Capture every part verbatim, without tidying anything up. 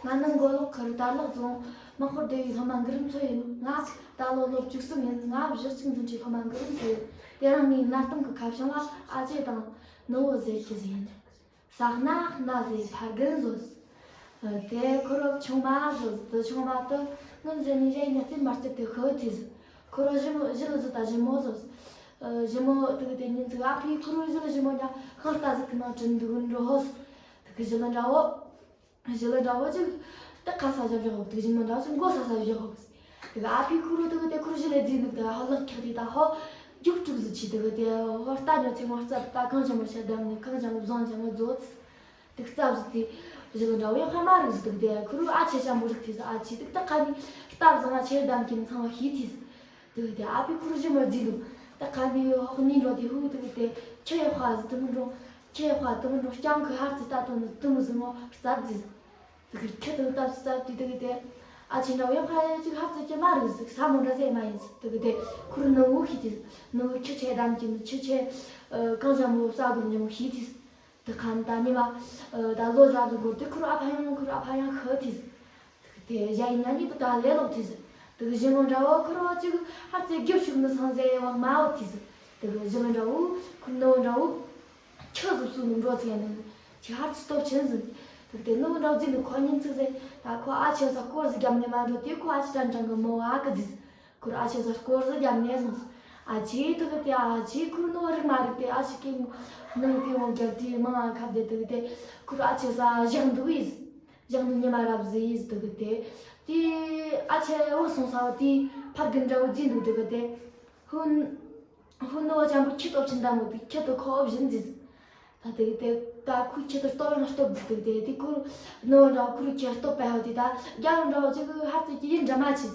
ང་ནི་མགོ་ལོག་ཁུལ་དར་ལག་རྫོང་དམག་དཔོན་སྡེ་བའི་སློབ་མ་འགུ་རུ་མཚོ་ཡིན། ང་ད་ལོ་ལོ་བཅུ་གསུམ་ཡིན། ང་བཞི་གཅིག་འཛིན་གྲྭའི་སློབ་མ་འགུ་རུ་མཚོ་ཡིན། དེ་རིང་ངའི་གནའ་གཏམ་གྱི་ཁ་བྱང་ལ་ཨ་ཅེ་དང་ནུ་བོ་ཟེར་གྱི་ཟིག་ཡིན། ཟ་སྣ་སྣ་ཟེར་ཕ་རྒན་ཟོས། དེ་ཁོ་རོ་ཆུང་མ་ཟོས། དེ་ཆུང་མ་དེ་ངན་ཟེར་ནི་རེ་ཉ་རྩེ་མ་རྩེ་དེ་ཤི་ཐིས། ཁོ་རོ་ཞི་མོ་ཞི་ལི་ཟི་ད་ཞི་མོ་ཟོས། ཞི་མོ་དེ་གི་དེ་ཉིན་ཙིག་ཨ་ཕའི་ཁོ་རོ་ཞི་ལི་ཞི་མོ་ཉ་ཤིང་རྟ་ཟིག་གི་ནང་དྲིན་འདུག་འགྲོ་ཧོས། དེ་གི་ཞི་ལི་འདྲ་བོ། ཞི་ལི་འདྲ་བོ་ཅིག་སྟག་ཁ་ས་བཞག་བཞག་ཧོབ། དེ་གི་ཞི་མོ་འདྲ་བོ་ཅིག་མགོ་ས་ས་བཞག་ཧོབ། དེ་གི་ཨ་ཕའི་ཁོ་རོ་དེ་གི་དེ་ཁོ་རོ་ཞི་ལི་རྫི་འདུག་དེ་ཧོ་ལག་ཁྱག་དེ་ད་ཧོ་རྒྱུག་དཀྲུག་ཟི་ཆི། དེ་གི་དེ་ཧོ་རྟ་ཉོ་ཚེ་ངོ་རྩབ་ད་གང་ཅང་མོ་ཤ་བདམས་ནས་གང་ཅང་མོ་བཟང་ཅང་མོ་རྫོགས། དུག་རྩབ་ཟིག་དེ་ཞི་ལི་འདྲ་བོ་ཡང་ཧ་མ་རིག་ཟིག་དུག་དེ་ཁུ་རུ་ཨ་ཆེ་ཞན་པོ་རིག་ཐིས། ཨ་ཆེ་དུག་ད་ཁ་ནི་རྟ་བཟང་ང་ཆེར་བདམས་ཀྱིན་ཚང་བ་ཤི་ཐིས། དུག་དེ་ཨ་ཕའི་ཁུ་རུ་ཞི་མོ་རྫི་འདུག་ད་ཁ་ནི་ཧོག་ནི་འགྲོ་དེ་ཧུ་དུག་དེ་ཁྱི་ཡོད་ཁ་ཟིག་དུ་མི་འགྲོ། ཁྱི་ཡོད་ཁ་དུ་མི་འགྲོ་རྐྱང་གི་ཧར་ཙི་ལྟ་དོན་ནི་དུ་མི་ཟིག་མོ་རྩབ་ཟིག་དུག་ཁྱི་དུ་རྟ་རྩབ་དེ་དུག་དེ་ཨ་ཆེ་འདྲ་བོ་ཡང་ཁ་ཡ་ཅིག་ཧར་ཙི་ཁྱི་མ་རིག་ཟིག་ས་མོ་འདྲ་ཟེ་མ་ཡིན་ཟིག་དུག་དེ་ཁུ་རུ་ནུ་བོ་ཤི་ཐིས། ནུ་བོ་ཁྱི་ཆེ་བདམས་ཀྱིན་ཁྱི་ཆེ་གང་ཞན་པོ་ས་དུ་མི་ཉམ་མོ་ཤི་ཐིས། དེ་ཁ་ནི་ད་ཉི་མ་ད་ལོ་བཞག་གི་འགོར་དེ་ཁུ་རུ་ཨ་ཕ་ཡང་ཁུ་རུ་ཨ་ཕ་ཡང་ཤི་ཐིས། དེ་གཞན་ཉ་ཉི་དུ་ད་ལས་ལོག་ཐིས། དེ་གི་ཞི་མོ་འདྲ་བོ་ཁུ་རུ་ཅིག་ཧར་ཙེ་རྒྱབ་ཤུགས་ནི་སང་ཟེ་བ་མ་བོ་ཐིས། དེ་གི་ཞི་མོ་འདྲ་བོ་ཁུ་ནུ་བོ་འདྲ་བོ་ཁྱི་ཟུབ་སུ་ནུ་འགྲོ་ཚེ་ནི་ཅི་ཧར་ཙེ་སྟོབས་ཆེན་ཟིན། དེ་གི་དེ་ནུ་བོ་འདྲ་བོ་རྫི་ནི་ཁོ་ཉིན་ཚིག་ཟེ་ད་ཁོ་ཨ་ཆེ་ས་སྐོར་ཟིག་རྒྱབ་ནས་མ་འགྲོ་དེ་ཁོ་ཨ་ཆེ་ཀྲང་ཀྲང་གི་མོ་ཨ་གི་ཟིས། ཁོར་ཨ་ཆེ་ས་སྐོར་ཟིག་རྒྱབ་ནས་སོང་། ཨ་ཆེ་དུ་གི་དེ་ཨ་ཆེ་ཁུར་ནོ་རིག་མ་རིག་དེ་ཨ་ཆེ་ཀི་ནང་དེ་འོང་རྒྱབ་དེ་མང་ཨ་ཁབ་དེ་དུ་གི་དེ་ཁུར་ཨ་ཆེ་ས་བཞག་འདུག་ཡིས། བཞག་འདུག་ཉི་མ་རབ་ཟི་ཡིས་དུ་གི་དེ། དེ་ཨ་ཆེ་འོ་སོང་ས་བ་དེ་ཕར་གི་འདྲ་བོ་རྫི་འདུག་དུ་གི་དེ། ཧུན། ཧུན་ནོ་ཅམ་པོ་ཁྱི་སྟོབས་ཆེན་དམ་མོ་དེ་ཁྱི་དུ་ཁོ་བཞིན་རྫི། ད་དེ་གི་དེ་ད་ཁུ་ཁྱི་དུ་སྟོབས་ཡང་སྟོབས་རྫི་དུ་གི་དེ་དེ་ཁུར་ནོ་འདྲ་བོ་ཁུར་ཁྱི་སྟོབས་པའི་ཧོ་དེ་ད་རྒྱ་རུ་འདྲ་བོ་ཅིག་ཧར་ཙི་ཀྱི་ཡིན་འདྲ་མ་ཆེ།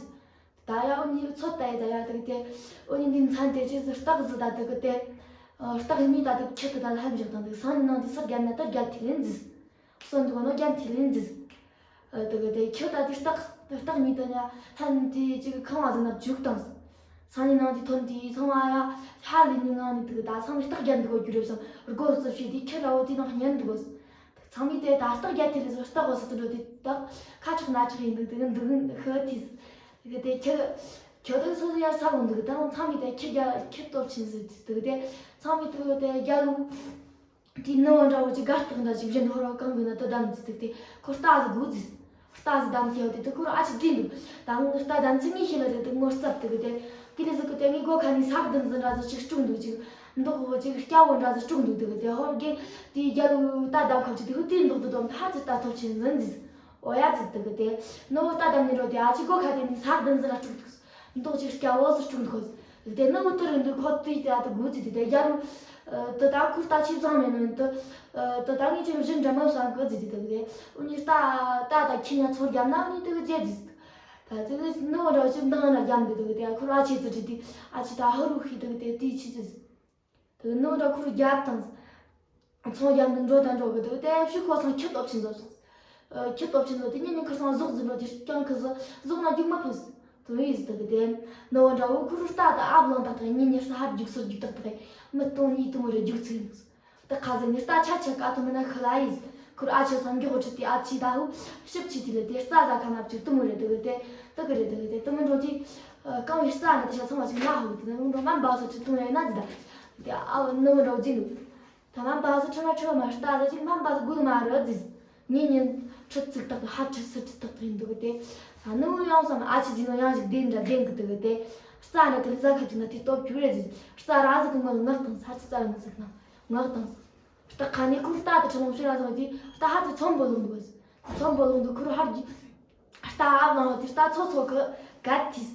ད་ཡ་འོ་ནི་ཚོད་ལྟ་ཡི་ད་ཡ་དུ་གི་དེ། འོ་ནི་འདི་མཚན་དེ་ཅི་ཟིག་སྟག་ཟིག་ད་དུ་གི་དེ། སྟག་གཉིས་ད་དུ་ཁྱི་དུ་ད་ལྷམ་བཞག་དང་དུ་སང་ཉིན་ནང་དུ་སར་རྒྱབ་ན་ད་རྒྱབ་ཐི་ལིན་ཟིག་གསོན་དུ་གོ་ནོ་རྒྱབ་ཐི་ལིན་ཟིག་དུ་གི་དེ་ཁྱི་ད་དུ་སྟག་སྟག་གཉིས་དུ་ཡ་ལྷམ་དེ་ཅིག་ཁང་བ་ཟིག་ན་བཅུག་དང་། སང་ཉིན་ནང་དུ་ཐོན་དུས་ཚང་མ་ཡ་ཧ་ལི་ཉིན་ངང་ནི་དུ་གི་ད་ཚང་མ་སྟག་རྒྱབ་འདུག་གོ་རྒྱུ་རེད་བསམ་སྒོ་རྩིབ་བྱས་དུས་ཁྱི་ར་བོ་དེ་ནང་ཉན་འདུག་གོ་ཚང་མས་དེ་ད་སྟག་རྒྱ་ཐེ་ལི་ཟིག་སྟག་གོ་སི་ཙི་འགྲོ་དེ་སྟག་ཁ་ཁྲག་སྣ་ཁྲག་ཡིན་འདུག་དེ་གི་འདུག་ཤི་ཐིས། དེ་གི་དེ་ཁྱི་ཁྱི་དེ་སོ་སོ་ཡར་ས་ལོང་འདུག་ད་ཚང་མས་དེ་ཁྱི་རྒྱ་ཁྱི་སྟོབས་ཆེན་ཟིག་དེ་གི་དེ་ཚང་མས་དེ་གི་དེ་རྒྱ་ལུག་དེ་ནི་བ་འདྲ་བོ་ཅིག་དགའ་སྟག་འདྲ་ཞིག་བཞིན་ཧོ་རོ་གང་གི་ན་དེ་བདམས་ཟིག་དེ་དེ་ཁོ་རྟ་ཟིག་དགོས་ཟིག་རྟ་ཟིག་བདམས་ཐེ་བ་དེ་དེ་ཁོ་ར་ཨ་ཅིག་བརྫིས་འདུག་ད་ངོ་རྟ་བདམས་ཚིག་ངེས་ཤེས་ལ་དེ་དེ་ངོ་རྩབ་དེ་གི་དེ་དེ་ལས་ཟིག་གི་དེ་ངའི་སྒོ་ཁ་ནས་ས་གདན་ཟིག་འདྲ་ཟིག་ཅིག་སྤྲུགས་འདུག་ཅིག་མདོག་བོ་ཅིག་སྐྱ་བོ་འདྲ་ཟིག་སྤྲུགས་འདུག་དེ་གི་དེ་ཧོར་གེ་དེའི་རྒྱ་ལུ་རྟ་བདམས་ཁབ་ཅིག་དེ་གི་དེའི་མདོག་དེ་བདམས་ད་ཧ་ཅི་རྟ་སྟོབས་ཆེན་ཟིན་ཟིག་འོ་ཡ་ཟིག་དེ་གི་དེ་ནོ་རྟ་བདམས་ནས་རོ་དེ་ཨ་ཅིག་སྒོ་ཁ་དེ་ནས་ས་གདན་ཟིག་ལ་སྤྲུགས་འདུག་མདོག་ཅིག་སྐྱ་བོ་ཟིག་སྤྲུགས་འདུག་དེ་ནོ་དེ་རིང་འདུག་ཁོ་དེའི་དེ་ཨ་དེ་དགུ་ཅིག་དེ་དེ་རྒྱ་ལུ་དེ་ད་ཁུར་རྟ་ཆེ་བཟང་མེད་ནོ་དེ་དེ་ད་ངས་ཅིག་བཞིན་འདྲ་མ་བསམ་གི་ཟིག་དེ་དེ་གི་དེ་འུ་གཉིས་རྟ་རྟ་དང་ཁྱི་ཉ་ཚོར་རྒྱབ་ན་འུ་གཉིས་དེ་གི་རྗེས་ཟིག་ད་དེ་གི་ནོ་འདྲ་ཅིག་མདང་ན་རྒྱབ་འདུག་དེ་གི་དེ་ཁོ་ར་ཆེ་ཙི་དྲི་དེ་ཨ་ཅི་ད་ཧ་རུ་ཤི་དེ་གི་དེ་དེའི་ཆི་ཙི་དེ་གི་ནོ་འདྲ་ཁོ་རུ་རྒྱབ་དང་ཚོང་རྒྱབ་འདུག་འགྲོ་དང་འགྲོ་གི་དེ་གི་དེ་ཕྱི་ཁོ་སང་ཁྱི་སྟོབས་ཆེན་བཟོ་སོང་། ཁྱི་སྟོབས་ཆེན་བཟོ་དེ་ཉིན་ཉིན་ཁོ་སང་ཟོག་ཟིན་འགྲོ་དེ་རྐྱང་ཁི་ཟོ་ཟོག་ན་རྒྱུག་མ་ཕོད་དེ་ཡིན་དེ་གི་དེ་ནོ་འདྲ་བོ་ཁོ་རུ་རྟ་དང་ཨ་བླང་ད་དེ་གི་ཉིན་ཉིན་ཧ་རྒྱུག་སར་རྒྱུག་ད་དེ་གི་མི་སྟོང་ཉིད་དུ་མོ་རེ་རྒྱུག་ཚིག་ཡིན་དེ་ཁ་ཟེར་ནི་རྟ་ཆ་ཆ་ཀ་ཐུ་མི་ན་ཁི་ལ་ཡིས། ཁུར་ཨ་ཆེ་སང་མགྱོགས་ཁྲིད་དེ་ཨ་ཆི་ད་ཧུ་ཞིབ་ཆི་དེ་ལས་དེ་རྩྭ་ཟ་ཁ་ན་བཅུག་དུ་མོ་རེ་དེ་གི་དེ་དེ་གི་རེ་དེ་གི་དེ་དུ་མོ་འགྲོ་དེ་རྐང་བའི་རྩྭ་ནི་དེ་ཤ་ཚང་བ་ཞིག་ན་ཧུ་དེ་ནི་འགྲོ་མ་འབའ་སོ་ཁྲི་ཐུང་ཡོད་ན་ཟི་ད་དེ་ཨ་ནི་མོ་འགྲོ་རྫི་འདུག་ད་མ་འབའ་སོ་ཁྲི་མ་ཁྲི་མ་རྟ་ཟ་ཅིག་མ་འབའ་སོ་དགུ་མ་རུ་རྫི་ཉིན་ཉིན་ཁྲི་ཚིག་དག་ཧ་ཁྲི་སི་ཁྲི་དག་ཡིན་འདུག་གི་དེ་ཨ་ནི་ཡང་སང་ཨ་ཆི་ཟི་ནོ་ཡང་ཞིག་བདེན་འདྲ་བདེན་གི་དེ་གི་དེ་རྩྭ་ནི་དེ་ལ་ཟ་ཁ་ཅིག་ན་དེ་སྟོབས་རྒྱུ་རེ་ཟི་རྩྭ་ར་ཟི་གི་ངག་ངག་དང་ས་ཆི་རྩྭ་ར་ངག་ཟི་ན་ངག་དང་། རྟ་ཁ་ནས་ཁོར་རྟ་དེ་ཁྲི་མོ་ཕྱིར་ར་སོང་དུས་རྟ་ཧ་ཅི་ཚོམ་བུ་ལུང་འདུག་ཚོམ་བུ་ལུང་འདུག་ཁོར་ཧར་རྒྱུ། རྟ་ཨ་བླང་བ་དེ་རྟ་ཚོ་ཚོ་གི་གད་ཐིས།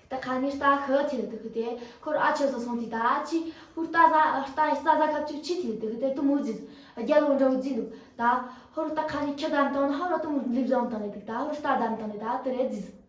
རྟ་ཁ་ནས་རྟ་ཧི་ཐིལ་དུ་གི་དེ་ཁོར་ཨ་ཆེ་སོ་སོང་དུས་ད་ཨ་ཆི་ཧུར་རྟ་ཟ་རྟ་རྩྭ་ཟ་ཁབ་ཅིག་ཆི་ཐིལ་དུ་གི་དེ་དུ་མོ་ཟིག་རྒྱལ་ལོ་འདྲ་བོ་ཟིག་འདུག་ད་ཧོར་རྟ་ཁ་ནས་ཁྱི་དམ་བཏང་ན་ཧོར་དུ་མོ་ལིབ་ཟོང་བཏང་ནས་འདུག་ད་ཧོར་རྟ་དམ་བཏང་ནས་ད་དུ་རེད་ཟིག